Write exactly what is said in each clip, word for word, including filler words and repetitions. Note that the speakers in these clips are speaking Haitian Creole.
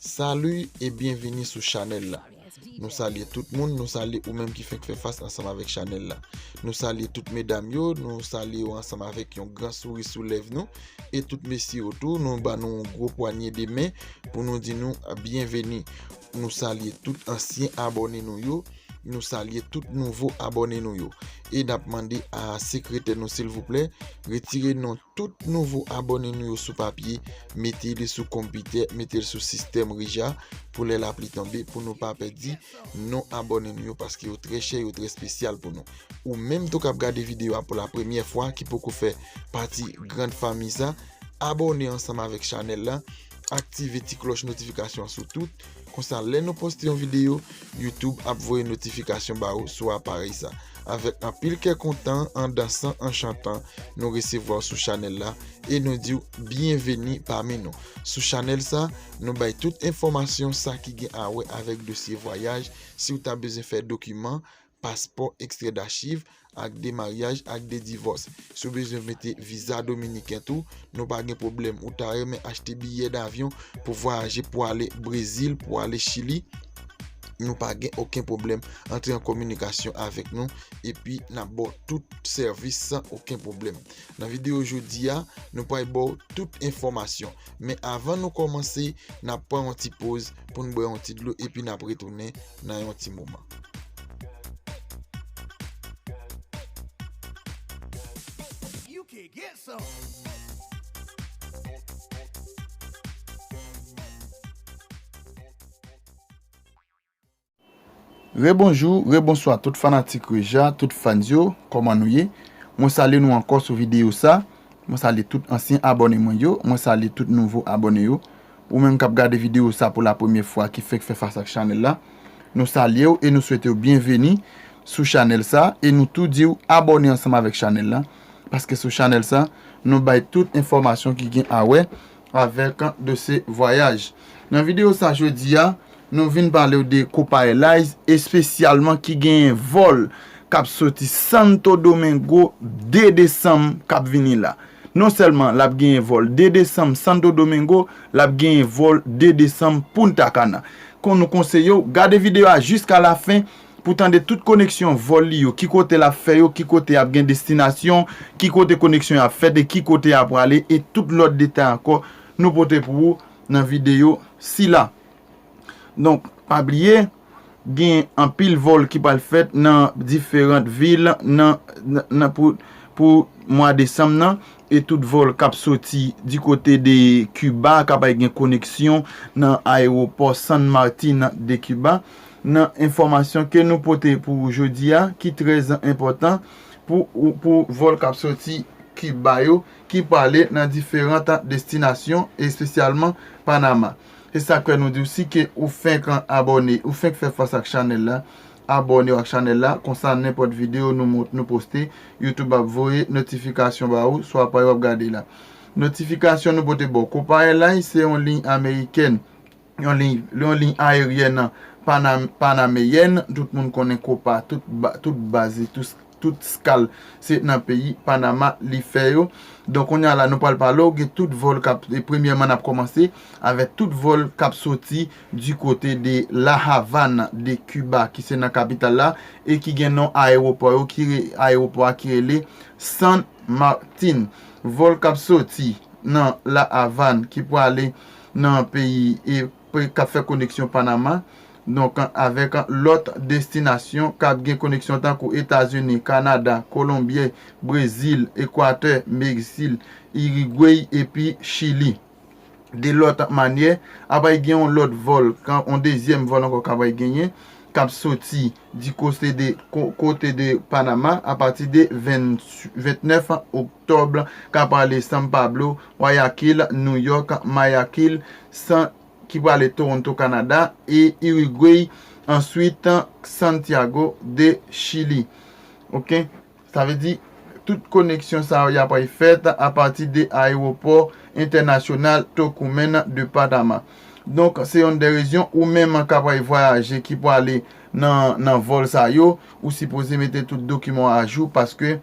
Salut e byenvini sou chanèl la. Nou salye tout moun, nou salye ou menm ki fenk fè fas ansanm avèk chanèl la. Nou salye tout medam yo, nou salye yo ansanm avèk yon gran souri sou lèv nou. E tout mesye yo tou, nou ba nou yon gwo pwanye de men pou nou di nou byenveni. Nou salye tout ansyen abòne nou yo, nou salye tout nouvo abòne nou yo. E n ap mande a sekretè nou silvouplè, retire non tout nouvo abòne nou yo sou papye, mete li sou konpitè, mete l sou sistèm Rija pou lè lapli tonbe, pou nou pa pèdi non abòne nou yo, paske yo trè chè, yo trè espesyal pou nou. Ou menm tou k ap gade videyo a pou la premyè fwa, ki poko fè pati grand fanmi sa, abòne ansanm avèk chanèl la, aktive ti klòch notifikasyon an sou tout, konsa lè nou poste yon videyo, YouTube ap voye notifikasyon ba ou sou aparèy sa. Avèk anpil kè kontan, an dansan, an chantan, nou resevwa w sou chanèl la e nou di w byenveni pami nou. Sou chanèl sa, nou bay tout enfòmasyon sa ki gen a wè avèk dosye vwayaj, si w ta bezwen fè dokiman, paspò, ekstrè dachiv, ak de maryaj, ak de divòs. Si w bezwen mete viza dominiken tou, nou pa gen pwoblèm. Ou ta renmen achte biyè davyon pou vwayaje, pou ale Brezil, pou ale Chili, nou pa gen okenn pwoblèm. Antre an kominikasyon avèk nou, epi n ap ba w tout sèvis san okenn pwoblèm. Nan videyo jodi a, nou pral ba w tout enfòmasyon. Men avan nou kòmanse, n ap pran yon ti poz pou n bwè yon ti dlo, epi n ap retounen nan yon ti moman. You can get some. Rebonjou, rebonswa tout fanatik Reja, tout fans yo, kòman nou ye? Mwen salye nou ankò sou videyo sa. Mwen salye tout ansyen abòne mwen yo, mwen salye tout nouvo abòne yo. Ou menm k ap gade videyo sa pou la premyè fwa, ki fenk fè fas ak chanèl la, nou salye w e nou swete w byenveni sou chanèl sa e nou tou di w abòne ansanm avèk chanèl la, paske sou chanèl sa, nou bay tout enfòmasyon ki gen a wè avèk dosye vwayaj. Nan videyo sa jodi a, nou vin pale w de Copa Airlines, espesyalman ki genyen vòl k ap soti Santo Domingo de desanm k ap vini la. Non sèlman l ap genyen vòl de desanm Santo Domingo, l ap genyen vòl de desanm Punta Cana. Kon nou konseye w, gade videyo a jiska lafen pou tande tout koneksyon vòl li yo, ki kote l ap fè yo, ki kote y ap gen destinasyon, ki kote koneksyon yo ap fèt e ki kote y ap prale, e tout lòt detay ankò nou pote pou ou nan videyo sila. Donk, pa bliye, gen anpil vòl ki pral fèt nan diferan vil nan, nan, nan pou, pou mwa desanm nan, e tout vòl k ap soti di kote de Kiba, k ap gen koneksyon nan ayewopò San Martin de Kiba. Nan enfòmasyon ke nou pote pou jodi a, ki trè enpòtan pou, pou vòl k ap soti Kiba yo, ki prale nan diferan destinasyon, espesyalman Panama. Se sa k fè nou di w, si ke ou fenk abòne, ou fenk fè fas ak chanèl la, abòne w ak chanèl la, konsa nenpòt videyo nou mont-, nou poste, YouTube ap voye notifikasyon ba ou, sou aparèy w ap gade la. Notifikasyon nou pote ba w. Copa Airlines se yon liy amerikèn, yon liy, yon liy ayeryèn panam-, panameyèn, tout moun konnen Copa, tout ba-, tout baz, tout tout skal se nan peyi Panama li fè yo. Donk, kounye a la, nou pral pale w, gen tout vòl k ap, e premyèman, n ap kòmanse avèk tout vòl k ap soti di kote de La Havane de Kiba, ki se nan kapital la, e ki gen non ayewopò yo, ki re-, ayewopò a ki rele San Martin. Vòl k ap soti nan La Havane, ki prale nan peyi, e k ap fè koneksyon Panama, donk, avèk lòt destinasyon k ap gen koneksyon tankou Etazini, Kanada, Kolonbyen, Brezil, Ekwatè, Meksik, Irigwey epi Chili. De lòt manyè, apral gen yon lòt vòl, yon dezyèm vòl ankò k apral genyen, k ap soti di kote de, ko-, kote de Panama apati de venn, vennèf oktòb, k ap prale San Pablo, Guayaquil, New York, Guayaquil, San ki prale Toronto, Kanada, e Irigwey, answit Santiago de Chili. Oke? Sa vle di, tout koneksyon sa yo, y apral fèt apati de ayewopò entènasyonal Tocumen de Panama. Donk, se youn de rezon ou menm k apral vwayaje, ki prale nan, nan vòl sa yo, ou sipoze mete tout dokiman w ajou, paske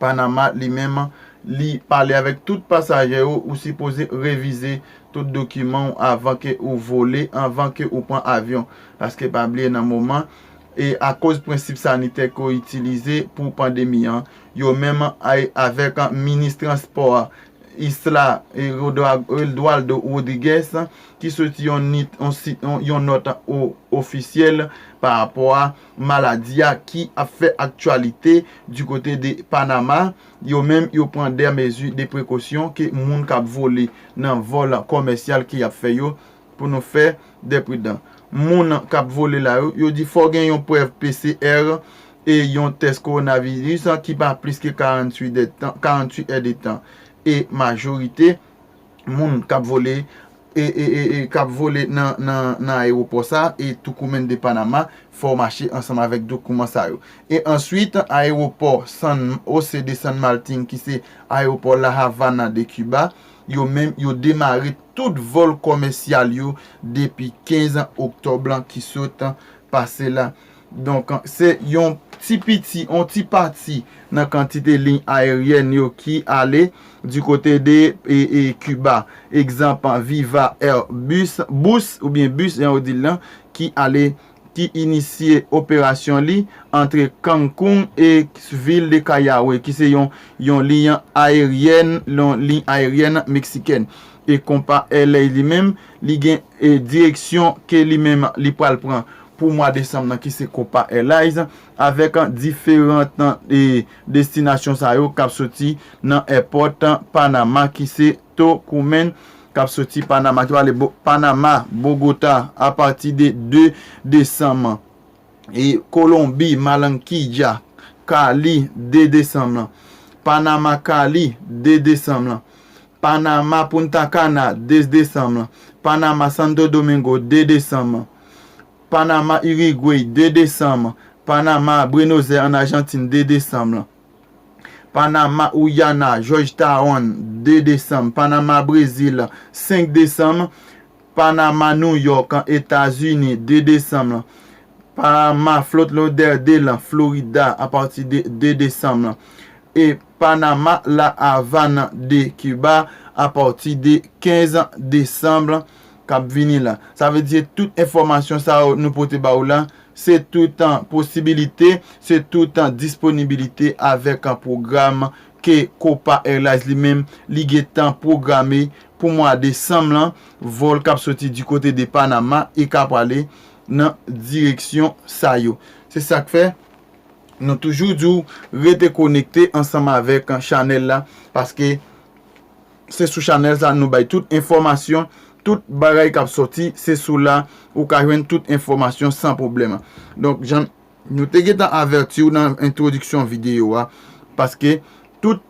Panama, li menm, Li pale avèk tout pasaje yo, ou sipoze revize tout dokiman w avan ke ou vole, avan ke ou pran avyon. Paske pa bliye nan moman, e akoz prensip sanitè ke yo itilize pou pandemi an, yo menm ay-, avèk minis transpò a, Isla, e, Rodra-, Eduardo Rodriguez, ki soti yon nit-, yon sit-, yon, yon nòt o-, ofisyèl pa rapò a maladi a ki ap fè aktyalite di kote de Panama. Yo menm, yo pran de mezi de prekosyon ke moun k ap vole nan vòl kòmèsyal ke y ap fè yo, pou nou fè de pridan. Moun k ap vole la yo, yo di fò gen yon prèv P C R e yon tès kowonaviris ki pa plis ke karanntuit dè tan, karanntuit è de tan. E majorite moun k ap vole, e, e, e, e, k ap vole nan, nan, nan ayewopò sa, e Tucumán de Panama, fò w mache ansanm avèk dokiman sa yo. E answit, ayewopò San, José de San Martín, ki se ayewopò La Habana de Cuba, yo menm, yo demare tout vòl kòmèsyal yo depi kenz oktòb lan ki sot pase la. Donk, se yon ti piti, yon ti pati nan kantite liy ayeryèn yo ki ale di kote de, e, e, Kiba. Egzanp, Viva Air Bus, Bus, oubyen Bus, jan yo di l lan, ki ale, ki inisye operasyon li antre Cancun e vil de Callao, ki se yon, yon liy ayeryèn, yon liy ayeryèn meksikèn. E Copa Airlines li menm, li gen, e, direksyon ke li menm li pral pran pou mwa desanm nan, ki se Copa Airlines, avèk diferan, e, destinasyon sa yo k ap soti nan èpòt Panama, ki se Tocumen, k ap soti Panama, ki prale Bo-, Panama, Bogota, apati de de desanm. E Kolonbi, Barranquilla, Cali, de desanm lan. Panama, Cali, de desanm lan. Panama, Punta Cana, de desanm lan. Panama, Santo Domingo, de desanm lan. Panama, Uruguay, de desanm. Panama, Buenos Aires, an Ajantin, de desanm lan. Panama, Guyana, Georgetown, de desanm. Panama, Brezil, senk desanm. Panama, New York, Etazini, de desanm lan. Panama, Fort Lauderdale, Florida, apati de de desanm lan. E Panama, La Havana de Cuba, apati de kenz desanm k ap vini la. Sa vle di tout enfòmasyon sa yo nou pote ba ou la, se tout, an, posibilite, se tout, an, disponibilite avèk, an, pwogram ke Copa Airlines li menm li gentan pwograme pou mwa desanm lan, vòl k ap soti di kote de Panama e k ap prale nan direksyon sa yo. Se sa k fè nou toujou di w rete konekte ansanm avèk chanèl la, paske se sou chanèl sa nou bay tout enfòmasyon, tout bagay k ap soti, se sou la ou ka jwenn tout enfòmasyon san pwoblèm. Donk, jan nou te gentan avèti w nan entwodiksyon videyo a, paske tout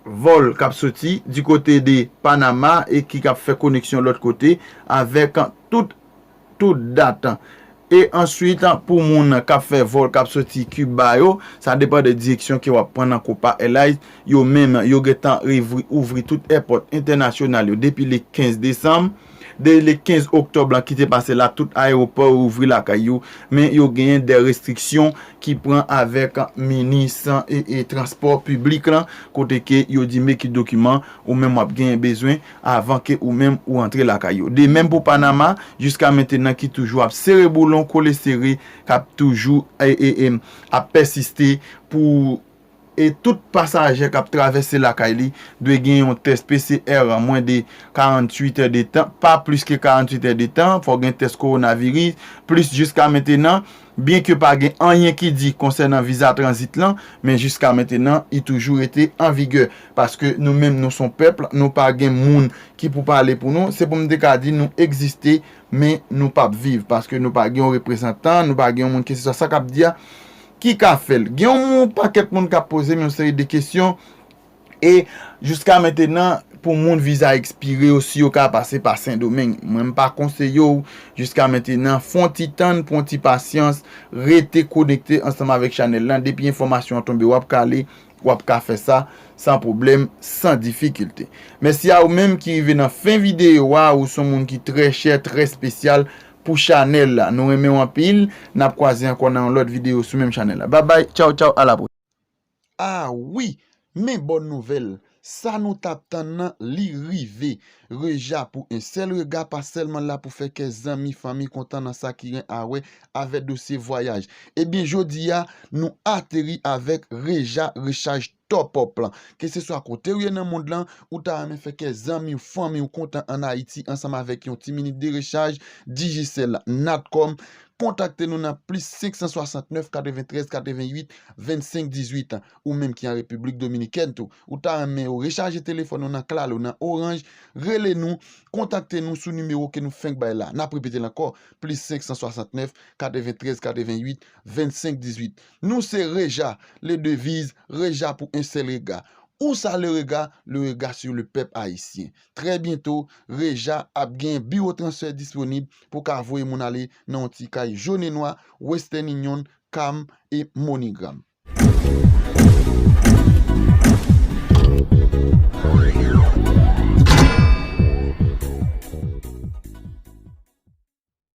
vòl k ap soti di kote de Panama e ki k ap fè koneksyon lòt kote avèk tout, tout dat. E answit, pou moun k ap fè vòl k ap soti Kiba yo, sa depann de direksyon ke w ap pran nan Copa Airlines. Yo menm, yo gentan ouvri, ouvri tout èpòt entènasyonal yo depi le kenz desanm. De le kenz oktòb lan ki te pase la, tout ayewopò yo ouvri lakay yo, men yo genyen de restriksyon ki pran avèk minis, e, e transpò piblik lan, kote ke yo di men ki dokiman ou menm w ap genyen bezwen avan ke ou menm ou antre lakay yo. De menm pou Panama, jiska mentenan ki toujou ap sere boulon, kole sere, k ap toujou, e, e, e, ap pèsiste pou, e tout pasaje k ap travèse lakay li dwe gen yon tès P C R an mwen de karanntuit è de tan, pa plis ke karanntuit è de tan, fò gen tès kowonaviris, plis jiska mentenan, byenke pa gen anyen ki di konsènan viza tranzit lan, men jiska mentenan, li toujou rete an vigè. Paske nou menm, nou se yon pèp, nou pa gen moun ki pou pale pou nou, se pou m te ka di nou egziste, men nou p ap viv, paske nou pa gen yon reprezantan, nou pa gen yon moun keseswa sa k ap di a, ki ka fè l. Gen yon pakèt moun k ap poze m yon seri de kesyon, e jiska mentenan, pou moun viza ekspire yo, si yo ka pase pa Sendomeng. Mwen, m pa konseye w, jiska mentenan, fè yon ti tann, pran yon ti pasyans, rete konekte ansanm avèk chanèl lan. Depi enfòmasyon an tonbe, w ap ka ale, w ap ka fè sa san pwoblèm, san difikilte. Mèsi a ou menm ki rive nan fen videyo a, ou se yon moun ki trè chè, trè espesyal pou chanèl la. Nou renmen w anpil, n ap kwaze ankò nan yon lòt videyo sou menm chanèl la. Babay, tchaw, tchaw, a la pwochèn. Ah wi, Men bòn nouvèl, sa nou t ap tann nan, li rive. Reja pou un seul regard pa sèlman la pou fè kè zanmi, fanmi kontan nan sa ki gen a wè avè dosye vwayaj. Ebyen, jodi a, nou ateri avèk Reja rechaj top up lan. Keseswa kote w ye nan mond lan, ou ta renmen fè kè zanmi w, fanmi w kontan ann Ayiti ansanm avèk yon ti minit de rechaj, Digicel, Natcom, kontakte nou nan plis senk san swasannnèf, katreventrèz, katrevenwit, vennsenk, dizuit. Ou menm ki an Repiblik Dominikèn tou, ou ta renmen yo rechaje telefòn ou nan Claro, nan Orange, rele nou, kontakte nou sou nimewo ke nou fenk bay la. N ap repete l ankò, plis senk san swasannnèf, katreventrèz, katrevenwit, vennsenk, dizuit. Nou se Reja, le deviz, Reja pou un seul regard. Où ça le regard? Le regard sur le peuple haïtien. Très bientôt, Reja ap gen biwo transfè disponib pou ka voye moun ale nan yon ti kay jòn e nwa, Western Union, Calm e MoneyGram.